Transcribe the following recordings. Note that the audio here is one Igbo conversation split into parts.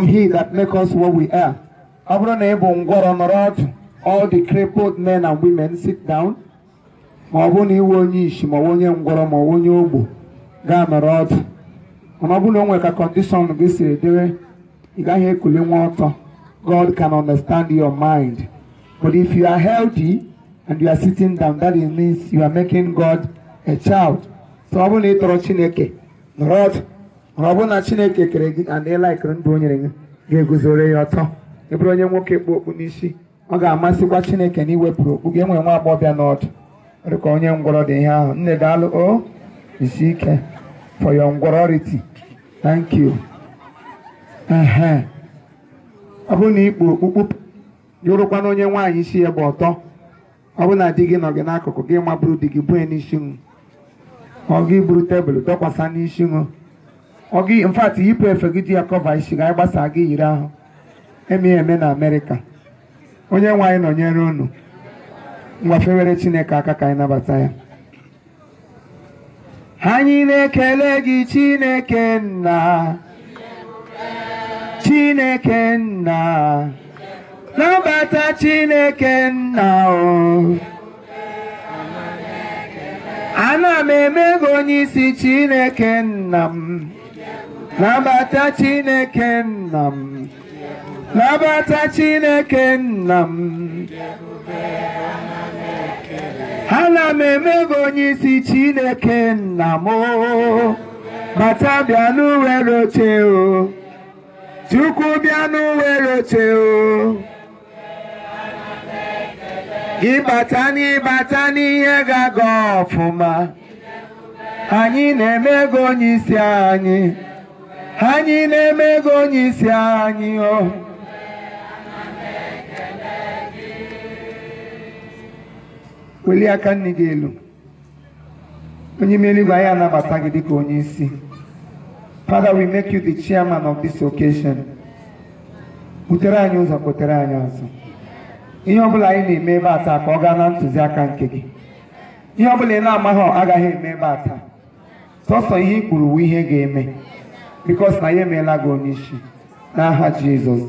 from he that make us what we are. Ọ bụrụ na ị bụ ngwọrọ, nọrọ ọdụ. All the crippled men and women, sit down. Ma ọ bụrụ na iwe onye isi, ma ọ bụ onye ngwọrọ, ma ọ bụ onye ogbo, gaa nọrọ ọdụ. Mana ọ bụrụ na o nwere ka condition gị siri dịrị, ị gaghị ekuli nwa ọtọ. God can understand your mind. But if you are healthy and you are sitting down, that means you are making God a child. So ọ bụrụ na ị tọrọ Chineke, nọrọ ọdụ. Mana ọ bụrụ na Chineke kere gị and ị laikiri ndụ o nyere gị, ga-eguzoro ya ọtọ. Ị bụrụ onye nwoke kpu okpu n'isi, ọ ga-amasịkwa Chineke na iwepụrụ okpu gị. Enwere nwa agbọghọbịa n'ọdụ, ọ dị ka onye ngwọrọ dị ihe ahụ. Nne, daalụ o, isi ike for your ngwọrọrity. Thank you. Ehe. Ọ bụrụ na ikpu okpukpu, yụrụkwa na onye nwaanyị isi ya gba ọtọ, ọ bụrụ na di gị nọ gị n'akụkụ, gị maburu di gị bue n'isi ṅụ, ọ gị buru tebụl dọkwasa n'isi ṅụ, ọ gị in fact yipụ efe gị ji ya cover isi gị, anyị gbasaa gị yiri ahụ. Eme eme na Amerịka. Onye nwaanyị nọnyere unu. Ngwa, fewere Chineke aka ka anyị nabata ya. Anyị na-ekele gị, Chineke nna, Chineke nna, nabata Chineke nna o. Ana m eme gị onye isi, Chineke nna m, nabata Chineke nna m, nabata Chineke nna m. Ana m eme gị onye isi, Chineke nna m o. Bata, bịa n'uwere oche o. Chukwu, bịa n'uwere oche o. Ịbata n'ịbata n'ihe ga-aga ọfụma. Anyị na-eme gị onye isi anyị. Anyị na-eme gị onye isi anyị o. Welie aka nne gị elu. Onye ime eluigwe, anyị anabata gị dịka onye isi. Father, we make you the chairman of this occasion. Butere anyị ụzọ, kpotere anyị azụ. Ihe ọbụla anyị na-eme ebe a taa, ka ọ gaa na ntụziaka nke gị. Ihe ọbụla ị na-amaghị agaghị eme ebe a taa. Sọsọ ihe i kwuru wu ihe ga-eme. Because na ya emeela gị onye isi. N'aha Jizọs.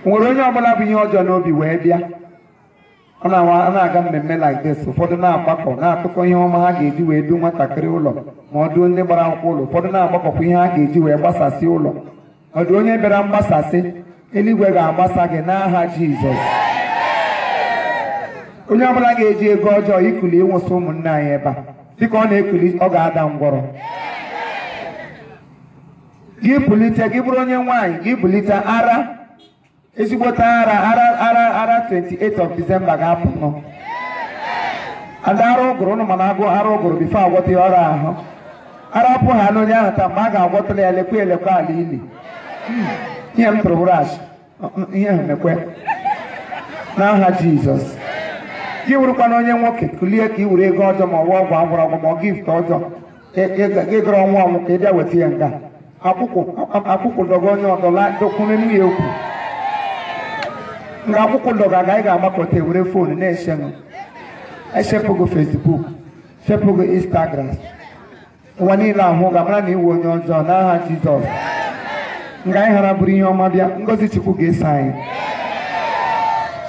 Nwere onye ọbụla bụ ihe ọjọọ n'obi wee bịa. Ọ na-aga mmemme like this, ụfọdụ na-agbakọ na-atụkọ ihe ọma ha ga-eji wee du nwatakịrị ụlọ, ma ọ duo ndị gbara akwụkwọ ụlọ. Ụfọdụ na-agbakọkwa ihe ha ga-eji wee gbasasị ụlọ. Ọ dị onye bịara mgbasasị, eluigwe ga-agbasa gị n'aha Jizọs. Onye ọbụla ga-eji ego ọjọọ ikuli ịnwụsị ụmụnne anyị ebe a, dịka ọ na-ekuli, ọ ga-ada ngwọrọ. Gị bulite, gị bụrụ onye nwaanyị, gị bulite ara, ezigbote ara, ara, ara, ara 28 of December ga-apụ nọ. Ada ara ụgụrụ ụnụ, mana agụ ara ụgụrụ before agwọta ya ọrụ ahụ. Ara apụ ha n'onye ahụ taa, mgbe a ga-agwọtala ya, lekwa elekwa ala ili. Ihe m tụrụ bụrụ ashị, ihe ahụ mekwe. N'aha Jizọs. Gị wụrụkwa na onye nwoke, kulie ka ị were ego ọjọọ, ma ọ bụ ọgwụ agwụrụ agwụ, ma ọ gift ọjọọ. Gị gụrụ ọnwụ ọnwụ ka ị bịa weta ya nga. Akwụkwụ akwụkwụ dọga onye ọdọla dokwume m ya ekwu. Nga akwụkwụ dọga ga anyị ga-agbakọta ewere phone na-eshe m. Eshepụgo Facebook, shepụgo Instagram. Ụwa niile ahụ ga-amara na iwu onye ọjọọ n'aha Jizọs. Nga anyị ghara bụrụ ihe ọma bịa, ngọzi Chukwu ga-eso anyị.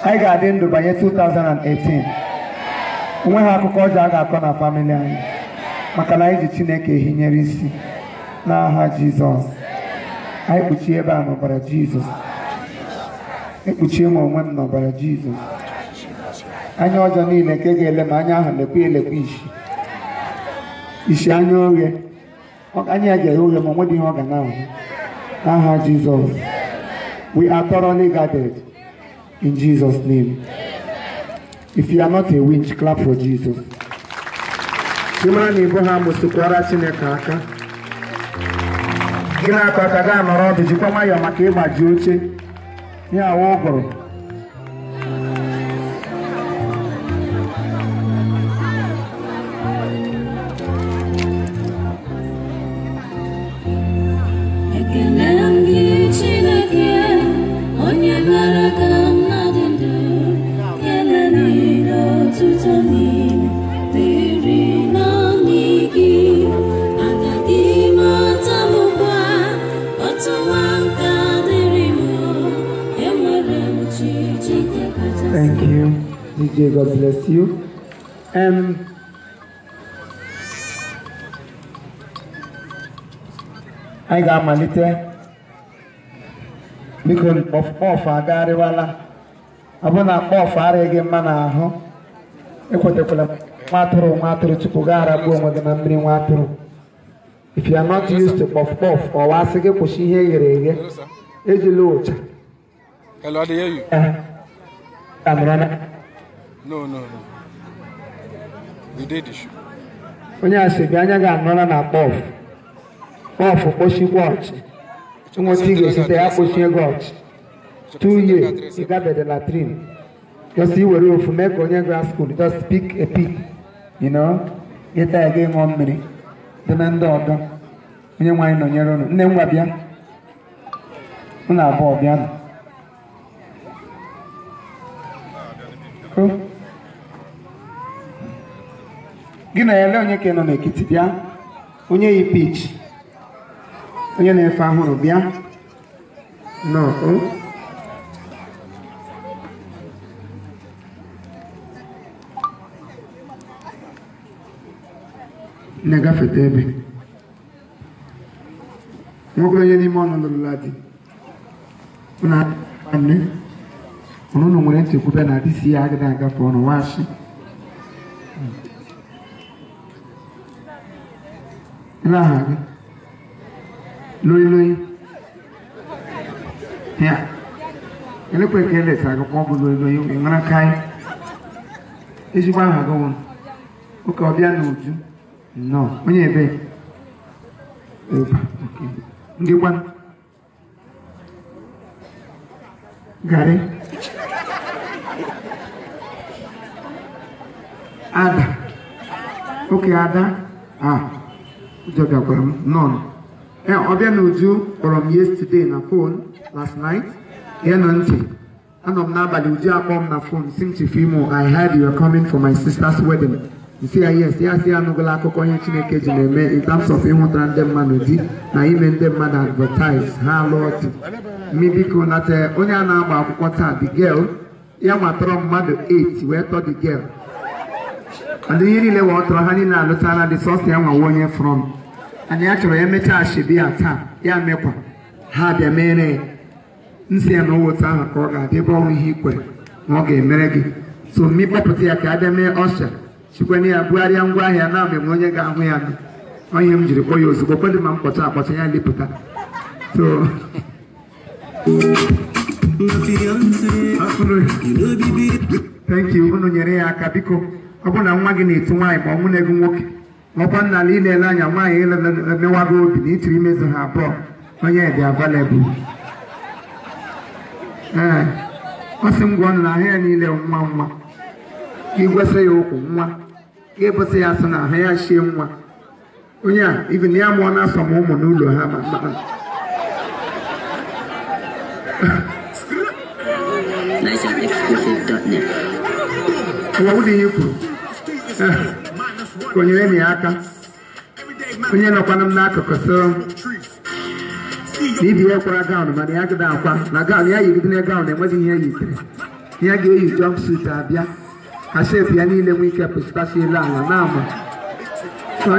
Anyị ga-adị ndụ banye 2018. Onwe ha akụkọ ọjọọ a ga-akọ na family anyị. Maka na anyị ji Chineke ehinyere isi n'aha Jizọs. Anyị kpuchie ebe a n'ọbara Jizọs. Ekpuchie m onwe m n'ọbara Jizọs. Anya ọjọọ niile nke ga-ele m anya ahụ, lekwa elekwa isi. Isi anya oghe. Anya ya ga-eghe oghe, ma onwedị ihe ọ ga na-ahụ. N'aha Jizọs. We are thoroughly guarded in Jesus' name. If you are not a witch, clap for Jesus. Ị mara na ibu ha mụsịkwara Chineke aka. Gị na-akọ aka, gaa nọrọ ọdụ, jikwa nwayọọ maka ịgbaji oche. Ihe awa ụgụrụ. Ekele m gị, Chineke, onye mere ka m na-adị ndụ. Ekele niile, otuto niile dịrị naanị gị. Agaghị m atamụkwa otu nwa nka. Thank you, DJ. God bless you. Anyị ga-amalite. Biko, kpọfụ agagharịwala. Ọ bụ na kpọfụ arịghị gị mma n'ahụ, ekwetakwala nwa atụrụ, nwa atụrụ tupu gaa aragbuo onwe gị na mmiri nwa atụrụ. If you are not used to puff puff, ọwa asị gị kwụsị ihe eghere eghe, ejila ụcha. Hello, I dey hear you. Ka nọrọ na No. We did the show. Onye asịbi anya ga-anọrọ na puff puff, kpochikwa ọchị nweta ị ga-esite ya kpochie gị ọchị. 2 years ị gabede latrine, just i were ofu mee ka onye gara school, just pick a pick, ịta ya, ga ṅụọ mmiri debe ndị ọdọ. Onye nwaanyị nọnyere unu. Nne, ngwa, bịa. Unu abụọ bịa nụ. O. Gị na ele onye ka nọ n'ekiti bịa, onye yi peach, onye na-efe ahụrụ bịa nọ o. Na-agafete ebe nwoke onye n'ime ọnụ lụrụla di unu nne unu nwere nchekwube na disi ya agaghị agafe ọnụ washi. Ele aha gị loi loi ya elekwe ka eleta gị ọ bụ loi loi ị nwere kai ezigbo aha gị nwụrụ ụka ọbịa na uju nnọọ. Onye ebe ụba ndị gwa garị ada oke ada ah ụjọ bịakwara m nọn. Ee, ọbịa na uju kpọrọ m yesterday na phone, last night. Ya nọ ntị anọ m n'abalị, uju akpọ m na phone si m, "Chief Imo, I heard you are coming for my sister's wedding." Nsị ya yes. Ya sị ya anụgụla akụkọ ihe Chineke ji na-eme in terms of ịhụtara ndị mmadụ di na ime ndị mmadụ advertise ha alụọ di. Mi biko nata onye a na-agba akwụkwọ taa, the girl ya matọrọ mmadụ 8 wee tọ the girl and ihe niile wee ọ tọrọ ha niile alụtala dị sọsọ ya nwawa onye from and ya chọrọ ya emechaa ashebi ya taa ya mekwa ha bịa mere ya. Nsị ya na owotu ahụ ka ọ ga-adị ebe ọnwụ ihe ikwere na ọ ga-emere gị so mmi kpọpụta ya ka a bịa mee ọsha chikwana ya bugharịa ngwa ahịa na amịm onye ga-ahụ ya nụ onye m jiri kpọ ya ozugbo kwedị ma m kpọcha akpọcha ya lipụta so. Thank you. Unu nyere ya aka biko. Ọ bụrụ na nwa gị na-etu nwaanyị ma ọ mụ na ego nwoke ma ọkwa nna ala ilele anya nwaanyị emewago obi na ịtụrụ imezu ha abụọ, onye dị available. Ee, ọ sị m gwa ọnụ na ahụ ya niile nwa nwa ka igwesa ya ụkwụ nwa ka ịbụsị ya asụ na ahụ ya shie nwa onye a even ya mụọ na asọm ụmụ n'ụlọ ha NiceAndExclusive.net. Ụwa ụdị ihe kwuru konyere m ya aka onye nọkwanụ m n'akụkụ so na ibi ya kwara gown mana ya gịda akwa na gown ya yirigide gown enweghị ihe yitere ya ga-eyi jumpsuit abịa ka shape ya niile nwee ike pụchitachi elu ala na-ama. So,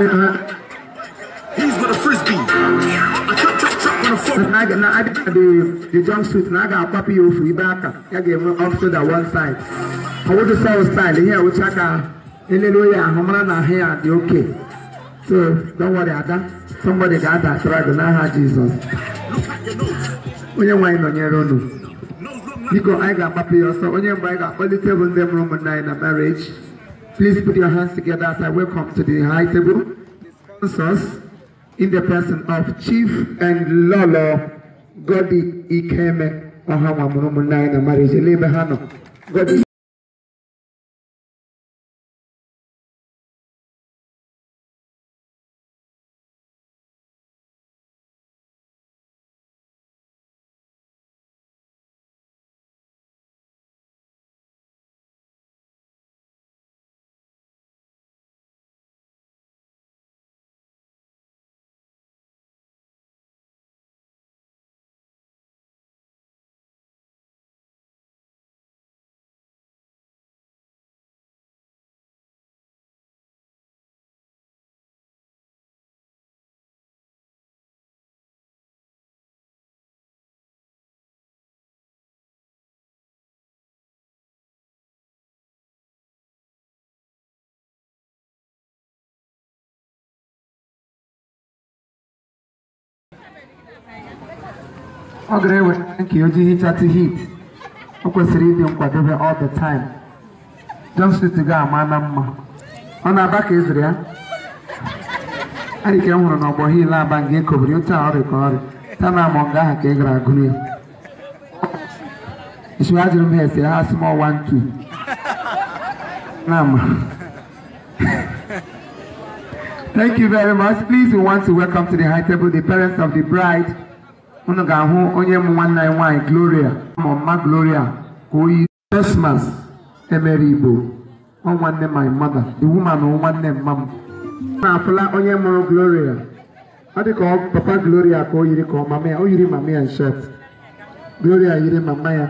He's with a frisbee. I chop, chop, chop on a fork. Na na abịa the jumpsuit na a ga-akwapụ ya ofu ibe aka ya ga-enwe off shoulder one side ọwụdụ sọl style ihe awụcha ka elele ya ahụ mara na ahụ ya dị oke. So don't worry, ada, somebody ga-ada achọrọ gị n'aha Jizọs. Look at your nose. Onye nwaanyị nọnyere unu. Nose long like Biko, anyị ga-agbapụ ya ọsọ. Onye mgbe anyị ga-akpọlite bụ ndị mụrụ ụmụnne anyị na marriage. Please put your hands together as I welcome to the high table the sponsors in the person of Chief and Lolo Godi Ikeme. Ọha nwa mụrụ ụmụnne anyị na marriage. Ele ebe ha nọ? Godi. Ọ gara ewe nke oji hichata heat. O kwesịrị ịdị nkwadebe all the time. Jumpsuit ga-ama na mma. Ọ na-aba ka eziri ya. Adị ka m hụrụ n'ọgbọ hiil aba nga ekobiri otu a ọrịa ka ọrịa. Taa na amọ nga ahụ ka ị gara agụrụ ya. Isi ajụrụ m ha ese ha sị m 1 2. Nama. Thank you very much. Please, we want to welcome to the high table the parents of the bride. Unu ga-ahụ onye mụ nwanne anyị nwaanyị Gloria, Mama Gloria, ka oyi Christmas emere Igbo. Ọ nwanne my mother, the woman ọ nwanne mma m. Na-afụla onye mụrụ Gloria. Ọ dị ka ọ papa Gloria ka o yiri ka ọ mama ya, o yiri mama ya in short. Gloria yiri mama ya.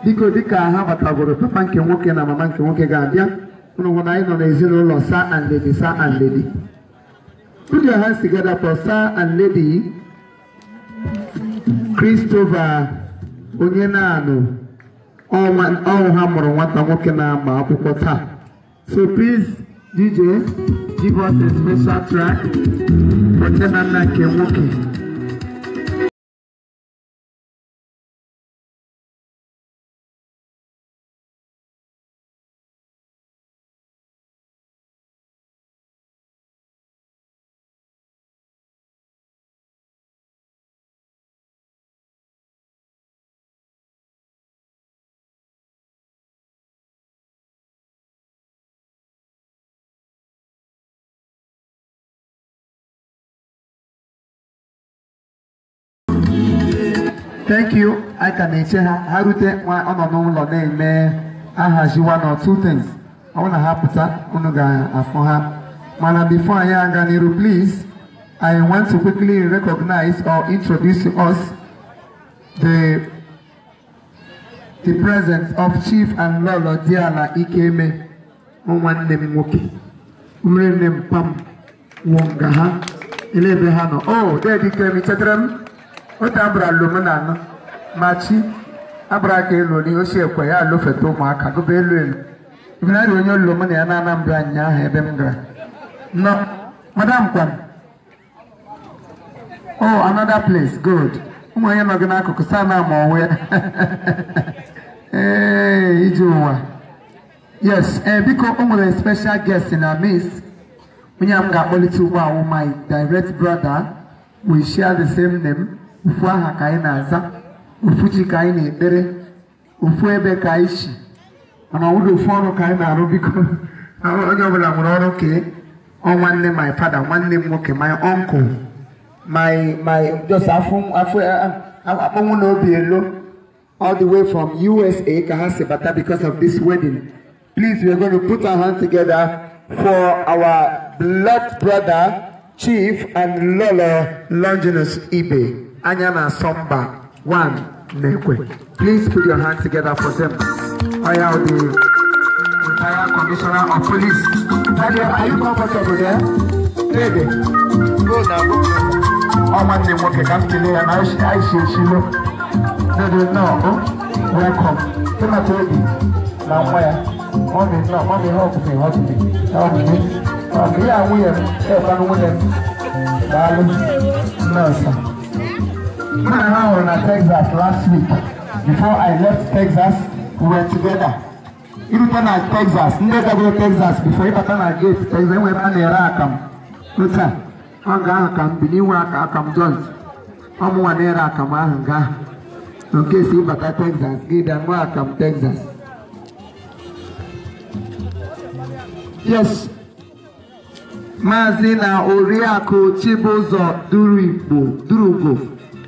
Biko dịka ha batagoro papa nke nwoke na mama nke nwoke ga-abịa. Unu hụ na anyị nọ n'ezinụlọ Sir and Lady, Sir and Lady. Put your hands together for Sir and Lady Christopher Onyenanu. Ọnwụ ha mụrụ nwata nwoke na-agba akwụkwọ taa. So please, DJ, give us a special track for nne na nna nke nwoke. Thank you. I can eche ha ha rute nwa ọ nọ n'ụlọ na-eme ahazi one or two things. Ọ bụrụ na ha pụta unu ga-afụ ha. Mana before anyị aga n'iru, please, I want to quickly recognize or introduce to us the presence of Chief and Lolo Diala Ikeme, nwanne m nwoke. Nne m pam wonga ha elebe ha nọ. Oh, Daddy Ikeme, chetara m. Otu abụrụ alụm na anọ machi abụrụ aka elu ni osi ekwe ya alụfeta ụmụaka gụba elu elu ibinarị onye olom na ya na Anambra ụnyaahụ ebe m gara nọ madam kwan. Oh, another place, good. Ụmụ onye nọ gị n'akụkụ saa na ama onwe ya. Ee, ije ụwa. Yes, biko o nwere special guest in our midst. Onye a m ga-akpọlite ugbu a wụ my direct brother. We share the same name. Ofu aha ka anyị na-aza, ofu chi ka anyị na-ekpere, ofu ebe ka anyị si, mana ọ bụrụ ofu ọrụ ka anyị na-arụ. Biko onye ọbụla nwere ọrụ kee. Ọ nwanne my father, nwanne m nwoke, my uncle, my just afọ akpọnwụ na obi elo all the way from USA ka ha si bata because of this wedding. Please, we are going to put our hands together for our beloved brother, Chief and Lolo Longinus Ibe. Anya na Somba one Nekwe. Please put your hands together for them. I am the retired commissioner of police. Daddy, are you comfortable there? Baby, go now. Oh man, they work at and I see she look. Daddy, no, welcome. Come on, baby. Now where? Mommy, no, mommy, help me, help me, help me. Yeah, we are. No, sir. I was in Texas last week. Before I left Texas, we were together. You return at Texas, never go to Texas before you return at gate. Texas, we were in Iraq. No, sir. I'm going to come. I come joint. I'm one Iraq. I'm going. In case you back at Texas, give them welcome Texas. Yes. Maazị na Oriakụ Chibuzo Durugo,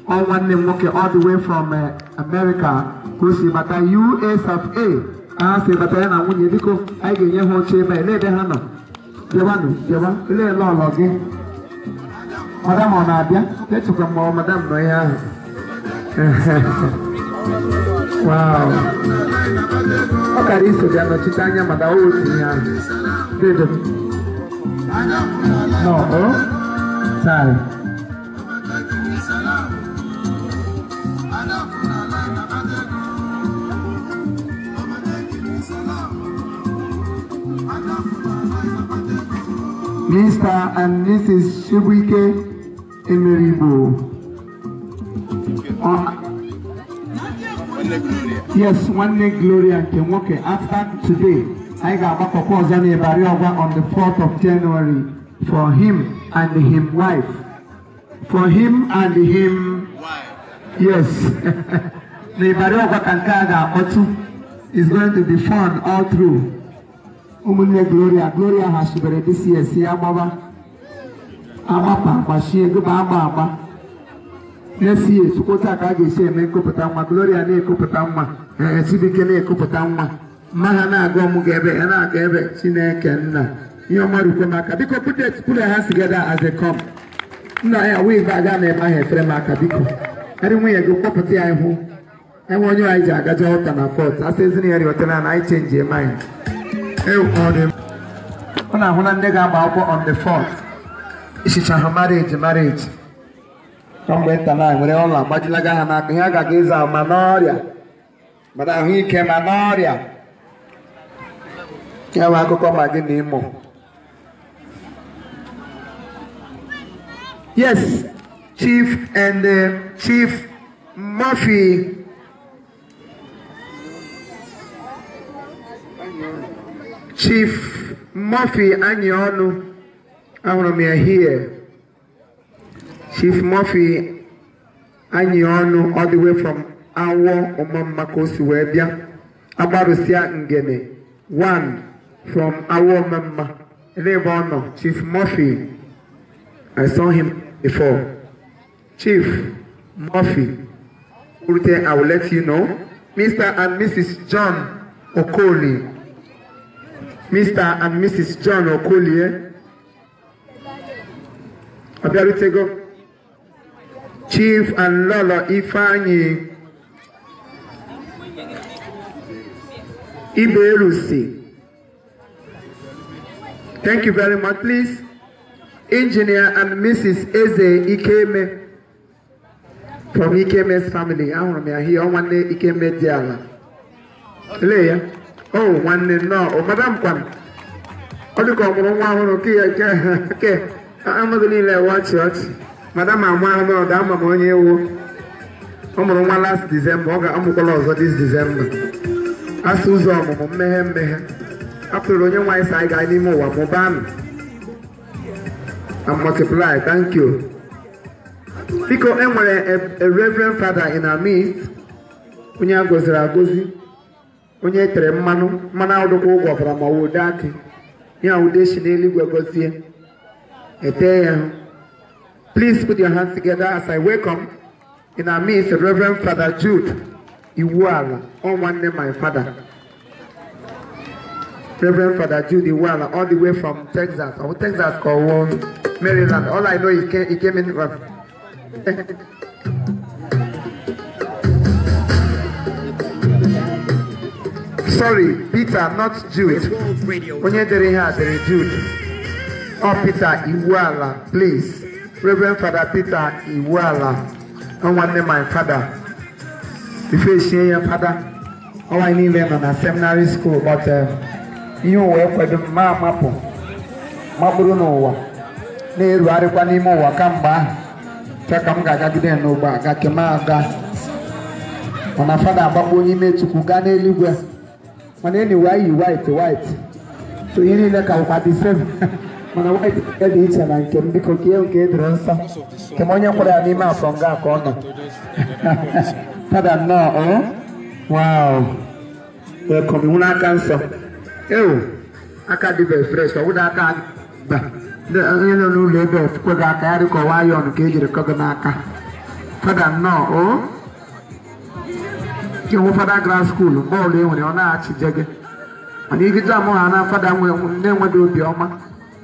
all nwanne m nwoke all the way from America, ka o si bata US of A. Ha si bata ya na nwunye. Biko anyị ga-enye ha oche ebe a. Ele ebe ha nọ? Bịawanụ, bịawa. Ele ele ọlọ gị. Madam ọ na-abịa? Echekwa m ma madam nọ ihe ahụ. Wow. Ọ kara iso bịa nọchite anya maka o otu ihe ahụ. Dedo. No, oh? Sorry. Mr. and Mrs. Chibuike Emeribo. Yes, nwanne Gloria nke nwoke. After today, anyị ga-agbakọkwa ọzọ n'Ịbarị Ọgwa on the 4th of January for him and him wife. For him and him yes. N'Ịbarị Ọgwa ka nke a ga-akpọtụ. It's going to be fun all through. Ụmụnne Gloria, Gloria ha shibere this year si agbaba agbapa agbashie gụba agba agba. Next year, Chukwuta ka a ga-esi eme nkụpụta nwa. Gloria na-ekupụta nwa, Chibuike na-ekupụta nwa. Mma ha na-aga ọmụgwọ ebe ya na-aga ebe. Chineke nna, ihe ọma rukwe m aka. Biko, put their hands together as they come. Nna ya wee aga na ebe ahụ efere m aka, biko. Eri nwunye gị kpọpụta ya ihu. Enwe onye anyị ji agaje ụka na fọt asị ezina ya rịọtara na anyị change mind. Ọ na-ahụ na ndị ga-agba akwụkwọ on the 4th. Ishicha ha marriage kamgbe nta na nwere ọla gbajilaga ha n'aka. Ihe a ga-aga ịza ma n'ọrịa, mana ahụike, ma n'ọrịa. Ya bụ akụkọ ma gị na Imo. Yes, Chief and Chief Murphy. Chief Murphy Anyionu, ahụrụ m ya here. Chief Murphy Anyionu, all the way from Awo Omamma ka o si wee bịa. Agbarụsịa Ngene one from Awo Omamma. Ebe ọ nọ, Chief Murphy, I saw him before. Chief Murphy Urute, I will let you know. Mr. and Mrs. John Okoli. Mr. and Mrs. John Okolie. Obiarutego. Chief and Lolo Ifeanyi Iberusi. Thank you very much. Please, Engineer and Mrs. Eze Ikeme from Ikeme's family. Ahụrụ m ya here. Ọ nwanne Ikeme dị ala. Lee ya. Oh, nwanne nnọọ. Oh, madam kwan. Ọ dịka ọ mụrụ nwa ọhụrụ ke ya ke amaghị niile ọchị ọchị. Madam ama ahụ ọ ga-ama m onye ewu. Ọ mụrụ nwa last December, ọ ga-amụkwala ọzọ this December. Asụ ụzọ ọmụmụ mmeghe mmeghe. Apụrụ onye nwaanyị sị anyị gaa n'ime ụwa mụbanụ and multiply. Thank you. Biko, e nwere a reverend father in our midst, onye a gọziri agọzi, onye e tere mmanụ mmanụ ahụdụkwa ụgwọ ọbara ma ọ ude akị ya ude si n'eluigwe gọzie ete ya. Please put your hands together as I welcome in our midst Reverend Father Jude Iwuala, all nwanne my father. Reverend Father Jude Iwuala, all the way from Texas. Or Texas or Maryland. All I know is he came in. Sorry, Peter, not Jude. Onye dere ihe a dere Jude. Oh, Peter Iwuala, please. Reverend Father Peter Iwuala, ọ nwanne my father. Before eshie ya father, ọ anyị niile nọ na seminary school, but ihe ụwa ekwedo m ma amapụ makpụrụ n'ụwa na-erugharịkwa n'ime ụwa kamgbe ahụ. Chee ka m ga-agagide n'ụgbọ aga kema aga. Mana fada agbakpo n'ime Chukwu gaa n'eluigwe. Mana anyway, anyị yi white white. So ihe niile ka bụkwa the same. Mana white nke dị iche na nke m, biko ka ihe nke edoro nsọ. Nke m onye kwara ya n'ime afọ nga ka ọ nọ. Fada nnọọ, oh? Wow. Welcome. Iwu n'aka nsọ. Ewo, aka dị very fresh. Ọ bụrụ aka ba. Onye nọ n'ụlọ ebe efukwe gị aka ya dịka ọwa ayọn ka ejiri kọ gị n'aka. Fada nnọọ, oh? Nke nwe fada grad school mgbe ọbụla e nwere ọ na-achị gị. Mana igide amụ ha na fada na-enweghị obi ọma.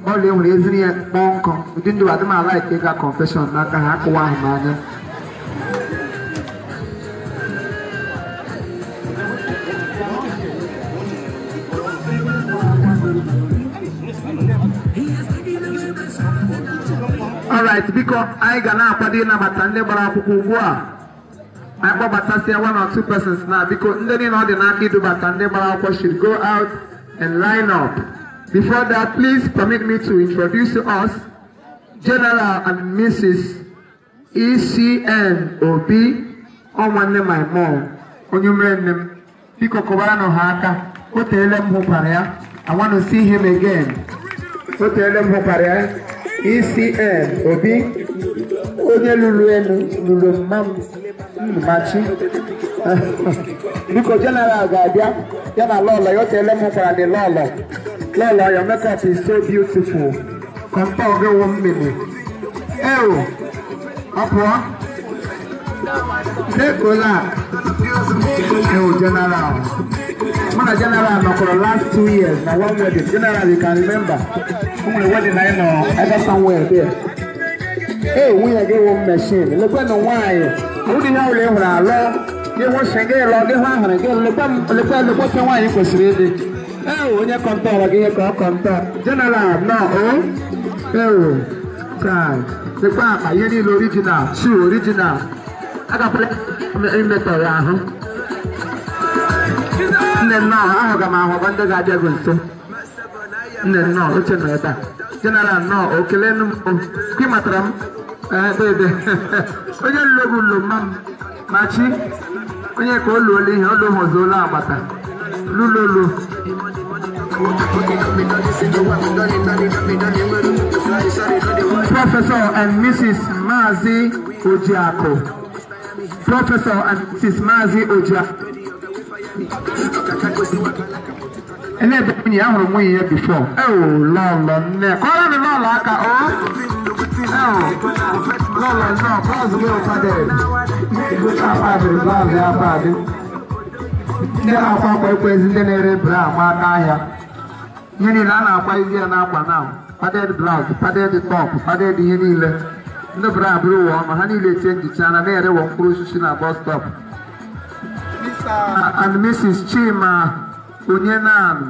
Mgbe ọbụla e nwere eziri ya kpọọ nkọ. Ụdị ndụ adị m ala ịga confession n'aka ha akụwa ahụ n'anya. Alright, biko anyị ga na-akwado ịnabata ndị gbara akwụkwọ ugbu a. Anyị kpọbatasịa one or two persons na biko ndị niile ọ dị n'aka idubata ndị gbara akwụkwọ should go out and line up. Before that, please permit me to introduce us General and Mrs. ECN Obi, ọ nwanne my mom. Onye mere nne m, biko kụbaranụ ha aka. O teele m hụkwara ya. I want to see him again. O teele m hụkwara ya. ECN Obi, onye lụrụ elu lụrụ mma m Machi. Biko General ga-abịa ya na lọlọ ya. O teele m hụkwara dị lọlọ. Lọlọ, your makeup is so beautiful. Kọmpa oge wụ mmiri. Eo, ọ pụọ. Dekola. Eo, General. Mụ na General nọkọrọ last 2 years na one wedding. General, you can remember. O nwere wedding anyị nọ ebe somewhere there. Ee, nwunye gị wụ machine. Lekwenụ nwaanyị. Ụdị ihe ọbụla ị hụrụ alọ. Gị hụ shi gị lọ, gị hụ ahụrụ gị lekwe lekwe lekwe otu nwaanyị kwesịrị ịdị. Ee, onye kọntọrọ gị ihe ka ọ kọntọ. General, nọ o. Ee, chai. Lekwe akpa ihe niile original, shoe original. Agakwala imetọ ya ahụ. Nne nnọọ, ahụga m ahụ ndị ga-abịa gị nso. Nne nnọọ, oche nọ ebe a. General nnọọ, o kelenu m. Kị matara m. Ee, dede. Onye nlogu nlo mma m. Machi, onye ka o luola ihe, o luhozuola agbata. Lulolu. Professor and Mrs. Mazi Ojiako. Professor and Mrs. Mazi Ojiako. Ele ebe nwunye ya hụrụ nwunye ya before. Oh, lọlọ nne. Kọrọ m lọlọ aka o. Oh, lọlọ nnọọ, blouse gị ụfọdụ. Gote akpa blouse ya akpa. Ndị na-akwa akwa ekwezi ndị na-ere bra ama n'ahịa. Ihe niile a na-akwa izi ya n'akwa now. Padded blouse, padded top, padded ihe niile. Ndị bra bụrụ ụwa ọnụ, ha niile chenjichana na-erewo mkpụrụ osisi na bus stop. Mr. and Mrs. Chima Onyenanu.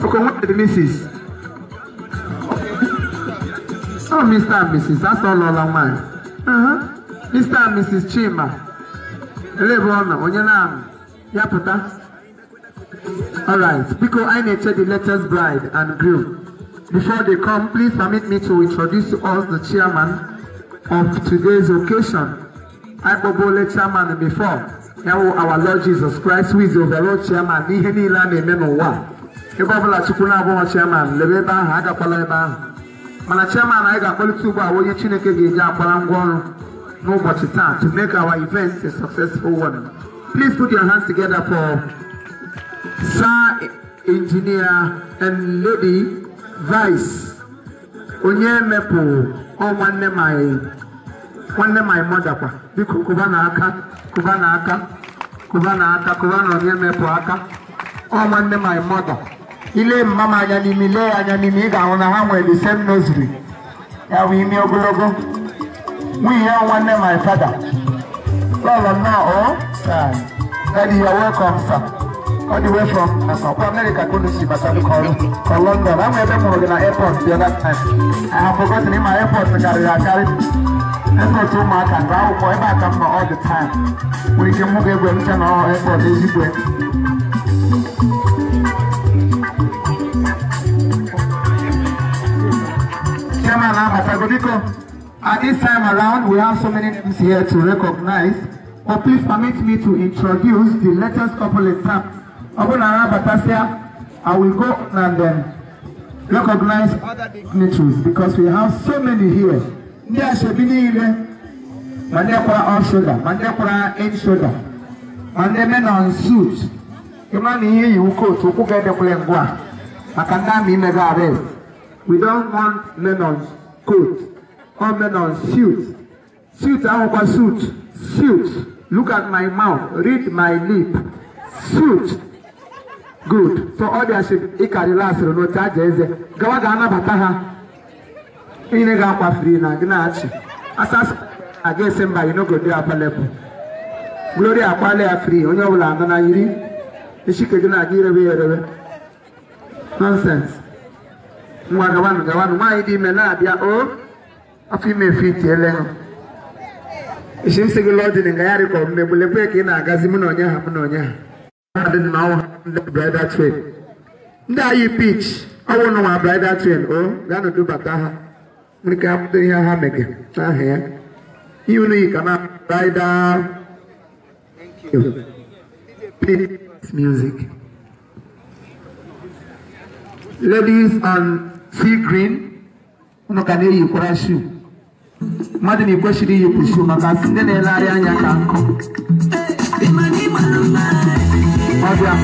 Okay, what the Mrs.? Oh, Mr. and Mrs. That's all all mine. Mr. and Mrs. Chima. Elebona, Onyenanu. Ya pụta. All right, because I nature the latest bride and groom. Before they come, please permit me to introduce to us the chairman of today's occasion. I bobole chairman before. Now our Lord Jesus Christ, who is the overall chairman, n'ihe niile a na-eme n'ụwa. Ebe ọbụla Chukwu na-abụghị chairman, lebe ebe ahụ, agakwala ebe ahụ. Mana chairman anyị ga-akpọlite ugbu a onye Chineke ga-eji akwara ngwa ọrụ n'ụbọchị taa to make our event a successful one. Please put your hands together for Sir Engineer and Lady Vice onye mepụ ọ nwanne my mother kwa. Biko kụba n'aka, kụba n'aka, kụba n'aka, kụba na onye mepụ aka. Ọ nwanne my mother. Ile mma m anya n'imi, lee ya anya n'imi, ị ga-ahụ na ha nwere the same nursery. Ya bụ imi ogologo. Nwunye ya nwanne my father. Lọlọ nnọọ o. Daddy, you are welcome, sir. All the way from America, couldn't see, but I call for London. I'm ebe mụrụ gị na airport the other time. I have forgotten in my airport karịrị akarị. Airport ụmụaka nga akwụkwọ ebe a ka m nọ all the time. Nwere ike mụ ga-egwe m che na airport ezigbo. Chairman abatago biko. At this time around, we have so many names here to recognize. But please permit me to introduce the latest couple in town. Ọbụna Abatasia, I will go and then recognize other dignitaries because we have so many here. Ndị asoebi niile, ma ndị kwara off shoulder, ma ndị kwara in shoulder, ma ndị men on suit. Ịma na ihe yiwu coat, ụkwụ ga-edekwala ngwa maka ndị amị imego arrest. We don't want men on coat or men on suit. Suit ahụkwa suit. Suit. Look at my mouth. Read my lip. Suit. Good. So all the asoebi ịkarịla asịrị n'otu aja eze. Gawa ga-anabata ha. Ihe ga-akwa free na gị na-achị. Asas aga esi mba, you no go dey available. Glory akwala ya free. Onye ọbụla anọ na yiri. Eshike gị na-aga irebe ya erebe. Nonsense. Ngwa gawanụ gawanụ. Nwaanyị dị ime na-abịa o. Afọ ime efe itiele ha. Isi m sị gị lọdịn nga ya rịkọ mmegbu lekwe ka ị na-agazi mụ na onye ha mụ na onye ha. Adị na ọnwụ ndị bridal train. Ndị ayi pitch ọwụ nwa bridal train o gaanụ dubata ha. Nwere ike hapụta ihe ha mege n'aha ya. Ihe unu yi ka na rider. Please, music. Ladies and sea green, unu ka na-eyikwara shoe. Mmadụ na-ekwesịrị iyipụ shoe maka ndị na-elegharị anya ka nkụ. Ọbịa.